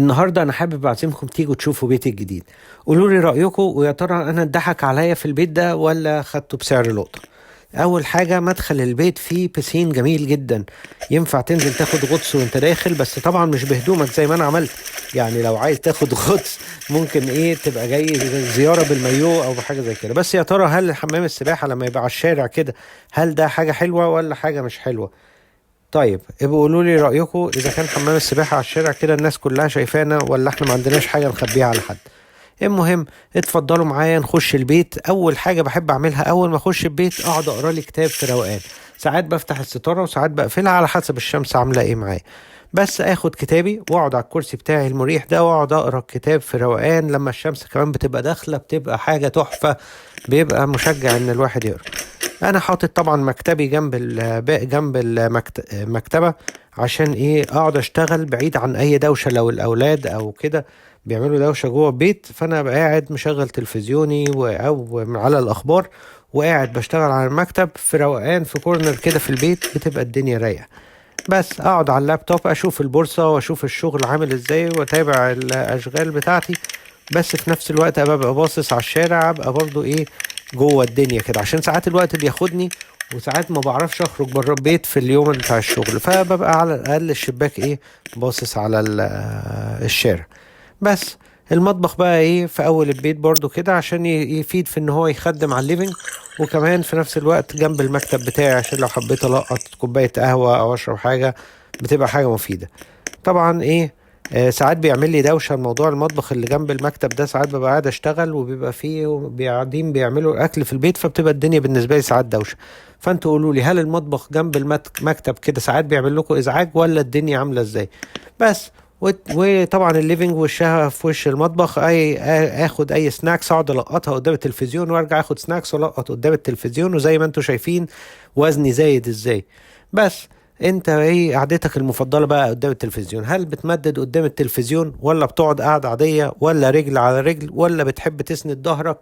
النهارده انا حابب اعزمكم تيجوا تشوفوا بيتي الجديد. قولوا لي رايكم، ويا ترى انا اتضحك عليا في البيت ده ولا خدته بسعر لقطه؟ اول حاجه، مدخل البيت فيه بسين جميل جدا، ينفع تنزل تاخد غطس وانت داخل، بس طبعا مش بهدومك زي ما انا عملت. يعني لو عايز تاخد غطس ممكن ايه تبقى جاي زيارة بالمايو او بحاجة زي كده. بس يا ترى هل حمام السباحة لما يبقى على الشارع كده هل ده حاجة حلوة ولا حاجة مش حلوه؟ طيب ابقوا قولوا لي رأيكم، إذا كان حمام السباحة على الشارع كده الناس كلها شايفانا ولا احنا ما عندناش حاجة نخبيها على حد؟ المهم اتفضلوا معايا نخش البيت. أول حاجة بحب أعملها أول ما أخش البيت أقعد أقرأ لي كتاب في روقان. ساعات بفتح الستارة وساعات بقفلها على حسب الشمس عاملة إيه معايا، بس آخد كتابي وأقعد على الكرسي بتاعي المريح ده وأقعد أقرأ الكتاب في روقان. لما الشمس كمان بتبقى داخلة بتبقى حاجة تحفة، بيبقى مشجع إن الواحد يقرأ. انا حاطط طبعا مكتبي جنب جنب المكتبة عشان ايه؟ اقعد اشتغل بعيد عن اي دوشه. لو الاولاد او كده بيعملوا دوشه جوه البيت، فانا ابقى قاعد مشغل تلفزيوني او على الاخبار وقاعد بشتغل على المكتب في روقان في corner كده في البيت، بتبقى الدنيا رايقة. بس اقعد على اللابتوب اشوف البورصة واشوف الشغل عامل ازاي واتابع الاشغال بتاعتي، بس في نفس الوقت ابقى باصص على الشارع، ابقى برضو ايه جوه الدنيا كده، عشان ساعات الوقت بياخدني وساعات ما بعرفش اخرج بره البيت في اليوم بتاع الشغل، فببقى على الاقل الشباك ايه باصص على الشارع. بس المطبخ بقى ايه في اول البيت برضو كده عشان يفيد في ان هو يخدم على ال living، وكمان في نفس الوقت جنب المكتب بتاعي عشان لو حبيت القط كوباية قهوة او اشرب حاجة بتبقى حاجة مفيدة. طبعا ايه ساعات بيعمل لي دوشه الموضوع المطبخ اللي جنب المكتب ده، ساعات ببقى قاعد اشتغل وبيبقى فيه قاعدين بيعملوا اكل في البيت، فبتبقى الدنيا بالنسبة لي ساعات دوشه. فانتوا قولوا لي هل المطبخ جنب المكتب كده ساعات بيعمل لكم ازعاج ولا الدنيا عامله ازاي؟ بس وطبعا ال living وشها في وش المطبخ، اي اخد اي snacks اقعد القطها قدام التلفزيون وارجع اخد snacks والقط قدام التلفزيون، وزي ما انتوا شايفين وزني زايد ازاي. بس انت ايه قعدتك المفضلة بقى قدام التلفزيون؟ هل بتمدد قدام التلفزيون ولا بتقعد قعدة عادية ولا رجل على رجل ولا بتحب تسند ظهرك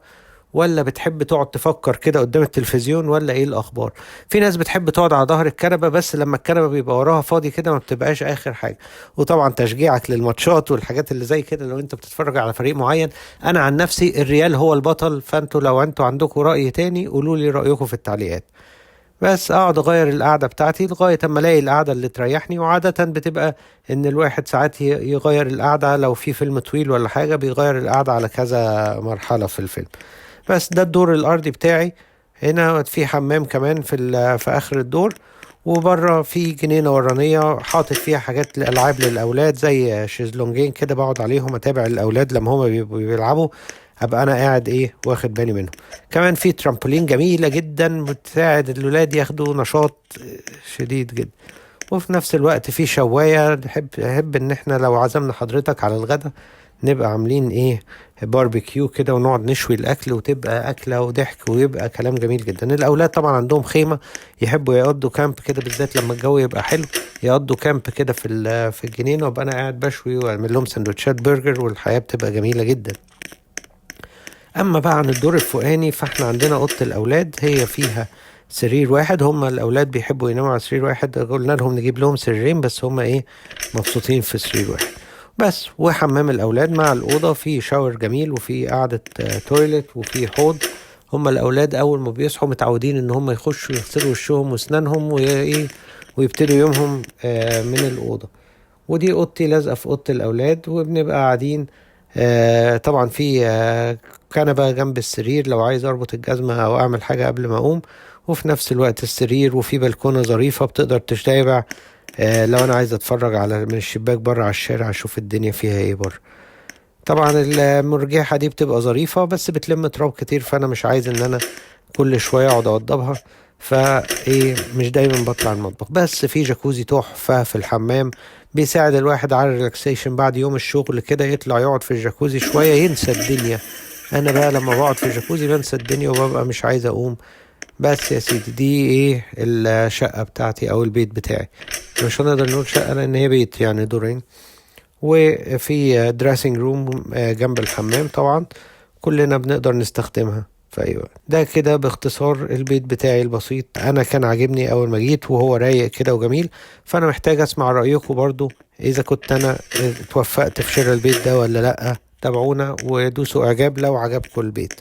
ولا بتحب تقعد تفكر كده قدام التلفزيون ولا ايه الاخبار؟ في ناس بتحب تقعد على ظهر الكنبة، بس لما الكنبة بيبقى وراها فاضي كده ما بتبقاش اخر حاجة. وطبعا تشجيعك للماتشات والحاجات اللي زي كده لو انت بتتفرج على فريق معين. انا عن نفسي الريال هو البطل، فانتوا لو انتوا عندكم رأي تاني قولوا لي رأيكم في التعليقات. بس اقعد اغير القعدة بتاعتي لغاية اما الاقي القعدة اللي تريحني، وعاده بتبقى ان الواحد ساعات يغير القعدة لو في فيلم طويل ولا حاجة، بيغير القعدة على كذا مرحلة في الفيلم. بس ده الدور الارضي بتاعي. هنا في حمام كمان في اخر الدور، وبره في جنينة ورانيه حاطط فيها حاجات الالعاب للاولاد زي شيزلونجين كده بقعد عليهم اتابع الاولاد لما هما بيبقوا بيلعبوا، ابقى انا قاعد ايه واخد بالي منهم. كمان في ترامبولين جميلة جدا بتساعد الولاد ياخدوا نشاط شديد جدا. وفي نفس الوقت في شوايه، نحب ان احنا لو عزمنا حضرتك على الغدا نبقى عاملين ايه باربيكيو كده ونقعد نشوي الاكل، وتبقى اكله وضحك ويبقى كلام جميل جدا. الاولاد طبعا عندهم خيمة يحبوا يقضوا camp كده، بالذات لما الجو يبقى حلو يقضوا camp كده في الجنينة، وابقى انا قاعد بشوي واعمل لهم سندوتشات برجر، والحياة بتبقى جميلة جدا. اما بقى عن الدور الفوقاني فاحنا عندنا اوضة الاولاد، هي فيها سرير واحد. هما الاولاد بيحبوا يناموا على سرير واحد، قلنا لهم نجيب لهم سريرين بس هما ايه مبسوطين في سرير واحد بس. وحمام الاولاد مع الاوضة في shower جميل، وفي قعدة toilet، وفي حوض. هما الاولاد اول ما بيصحوا متعودين ان هما يخشوا يغسلوا وشهم واسنانهم ويبتدوا يومهم من الاوضة. ودي اوضتي لازقه في اوضة الاولاد، وبنبقى قاعدين. طبعا في كنبة جنب السرير لو عايز اربط الجزمة او اعمل حاجة قبل ما اقوم، وفي نفس الوقت السرير، وفي بلكونة ظريفة بتقدر تتابع، لو انا عايز اتفرج على من الشباك بره على الشارع اشوف الدنيا فيها ايه بره. طبعا المرجحة دي بتبقى ظريفة بس بتلم تراب كتير، فانا مش عايز ان انا كل شوية اقعد اوضبها، فايه مش دايما بطلع المطبخ. بس في جاكوزي تحفة في الحمام بيساعد الواحد على ال relaxation بعد يوم الشغل كده، يطلع يقعد في الجاكوزي شوية ينسى الدنيا. انا بقى لما بقعد في الجاكوزي بنسى الدنيا وببقى مش عايز اقوم. بس يا سيدي دي ايه الشقة بتاعتي او البيت بتاعي، مش هنقدر نقول شقة لان هي بيت يعني دورين. وفي dressing room جنب الحمام طبعا كلنا بنقدر نستخدمها. في اي وقت. ده كده باختصار البيت بتاعي البسيط. انا كان عاجبني اول ما جيت وهو رايق كده وجميل. فانا محتاج اسمع رأيكم برضو اذا كنت انا اتوفقت في شراء البيت ده ولا لا. تابعونا ودوسوا اعجاب لو عجبكم البيت.